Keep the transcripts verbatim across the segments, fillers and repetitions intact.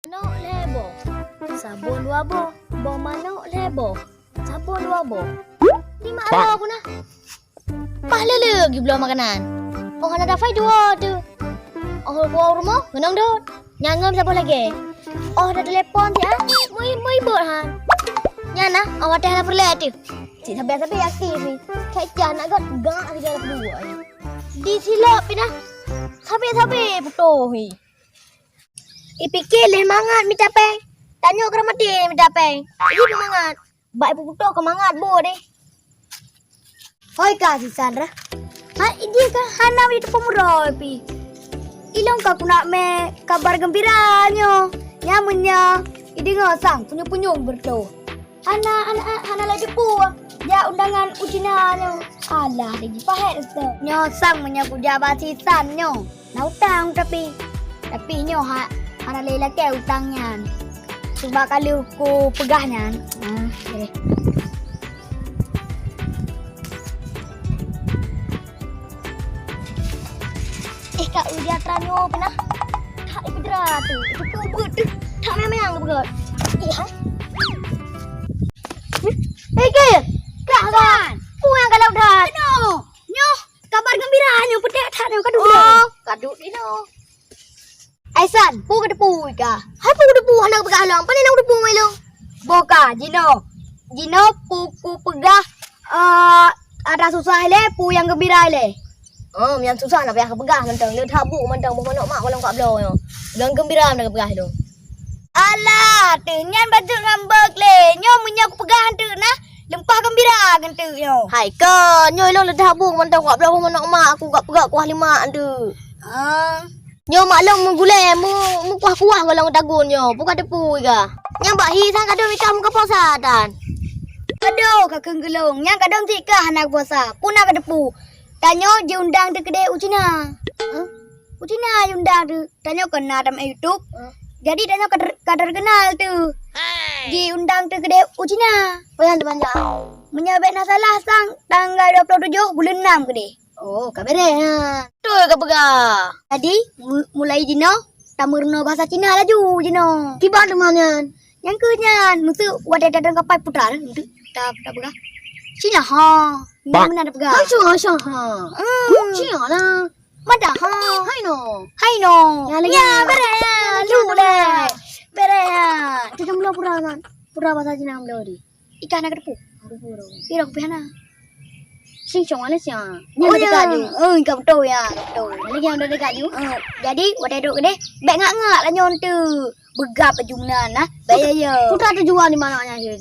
Manok lhèe boh, sabon dua boh, boh manok lhèe boh, sabon dua boh. Di mak lôn ku na. Paih lé-lé geubloe makanan. Óh hana dafai dua teuh. Óh kuwoe rumoh, keunong dot. Nyan ngon saboh lagèe. Óh tatelepon siat, meuibot-ibot han. Nyan na, óh watèe hana peureulèe teuh. Cit sabe-sabe aktif ni. Cak-cak nak gèt gak saja dah kedua ni. Di silop pih na. Sabe-sabe putôh ni. Ipike lé mangat mita péng. Tanyoe keu maté mita péng. Ih, mangat. Bak ipeuputoe keu mangat boh deh. Hôi ka sisan rah. Ha, ijih ka hana jiteupeue meurôi pih. Ilôn ka kunak mé kabar geumbira nyoe. Nyan meunyoe ideungoe sang punyueng-punyueng beureutoh. Hana, hana, hana laju peue jak undangan u Cina nyoe. Alah, laju pahét, Ustaz. Nyoe sang meunyoe kujak bak sisan nyoe. Na utang tapi, tapi nyoe ha, hana lé lakèe utang nyan. Cuba ka lheueh kupeugah nyan. Ah, oke. Eh, Kak, udah tranyo pernah? Tak, itu dera tu. Itu kubur tu. Tak memang aku buat. Eh, ha? Eh, Kak. Kak, kan? Puang kalau dah. Kena. Nyoh. Kabar geumbira nyoe peutek that nyoe ka duek. Oh, ka duek inoe. Aisan, peue ka teupeu ka? Hai peue ka teupeu hana peugah lom. Pane na ka teupeu mai lom? Boh ka, jinoe. Jinoe peue kupeugah, eh, atra susah ilèe, peue nyang geumbira ilèe. Oh, nyang susah na payah kapeugah mantong. Le that buet mantong boh manok mak golom ka bloe nyoe. Nyang geumbira na kapeugah lom. Alah, teuh nyan bacut ngon bak lé. Nyoe meunyoe kupeugah teuk na, leumpah geumbira keuh teuk nyoe. Hai ka, nyoe ilôn leudah bu mantong kuak bloe manok mak aku, kuak peugah kuah lima teuk. Ah. Nyoe mak lôn meugulèe, meu-, meukuah-kuah golom dagon nyoe. Peue ka teupeu ka? Nyang bak hi sang kadang mita muka puasa tan. Aduh, ka keugeulong. Nyang kadang cit ka hana puasa. Peue na ka teupeu? Tanyoe jiundang teuk keudeh u Cina. Hah? U Cina jiundang teuk. Tanyoe kon na tameu'èn YouTube. Hah? Jadi tanyoe ka ter-, ka terkenal teuk. Hai. Jiundang teuk keudeh u Cina. Peue nyang teupanjang? Meunyoe bèk na salah sang tanggai dua ploh tujoh buleuen nam keudeh. Oh, ka beureh nyan. Beutôi ka peugah. Jadi, mu-, mulai jinoe tameurunoe bahasa Cina laju jinoe. Kiban teuma nyan. Nyang keu nyan, meuseu watèe datang kapai putra, meuseu ta-, tapeugah. Cina ha. Nyan meunan tapeugah. Hai Cina, Cina ha. Hmm. Cina lah. Mada ha. Hai no. Hai no. Nyan lagi. Nyan, beureh nyan. Lu deh. Beureh nyan. Kita mula pura kan. Pura bahasa Cina mula di. Ikan nak ketepu. Pira kupih hana. Sing cong mana siang. Nyan dekat ju. Oh, ikan beutôi ya, beutôi. Lagi nyang dekat ju. Eh, jadi, watèe duek keudeh, bèk ngak-ngak lah nyoe teuk. Beugap baju meunan nah. Bayar ya. Putra tujuan di mana nyan, Jun?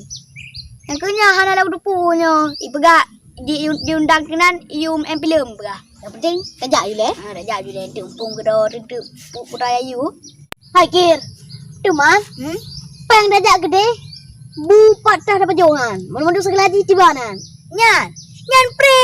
Nyang keu nyan hana laju teupeu nyoe. Ipeugah di, diundang keunan, iyum em filem peugah. Yang penting, tajak ju lé. Ha, tajak ju lé. Teuk mumpung keudroe, teuk, teuk, pu-, putra yayu. Hai, Kir. Teuma, hmm? Péng tajak keudeh, bu pat tah tapajôh nyan. Mandum-mandum segala jih tiba nyan. Nyan, nyan pre.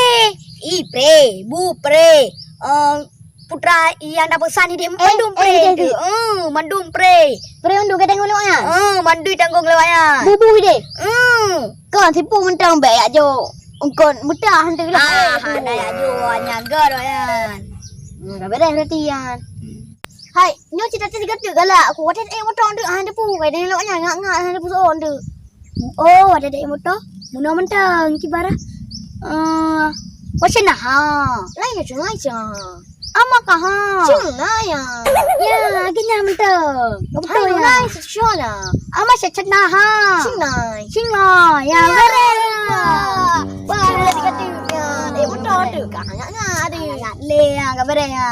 Ih, pre, bu pre. Eh, Putra nyang tapeusan ideh mandum pre tu. Eh, mandum pre. Pre mandum ka tanggong lewat nyan? Eh, mandum tanggong lewat nyan. Bubu ideh? Hmm. Kon sipu mantong bèk yak jok. Kon meuta hantu lah. Ah, hana yak jok, nyan gèt nyan. Hmm, ka beureh berarti nyan. Hai, nyoe cita-cita sigoe teuk galak. Aku watèe eh moto teuk han teupeu. Kai lewat nyan ngak-ngak han teupeu soe teuk. Oh, ada dek moto. Meunoe mantong kiban. Eh, wacana ha. Lai ya, lai ya. Ama ka ha. Cing na ya. Ya, gini mantong. Beutôi. Lai susah lah. Ama cacana ha. Cing na. Cing na. Ya, beureh. Wah, ada tiga tiga. Eh, moto tu. Ka ngak-ngak ada. Ngak le ya, ka beureh ya.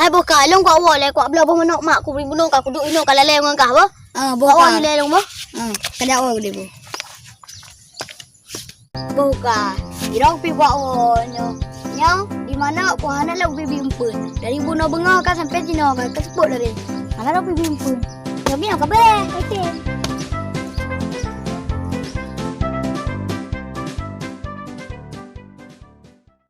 Hai boh ka, lôn kuat woe lé, kuat bloe boh manok mak ku bri bunoe ka kuduek inoe ka lalé ngon kah boh. Ah, boh ka. Kuat woe lé lôn boh. Ah, ka jak woe lé boh. Boh ka, irong pi kuat woe nyoe. Nyoe, di mana ku hana lôn bi bimpeuen. Dari bunoe beungoh ka sampai jinoe ka, ka seupôt lé. Hana lôn bi bimpeuen. Nyoe miyueb ka beh, oke.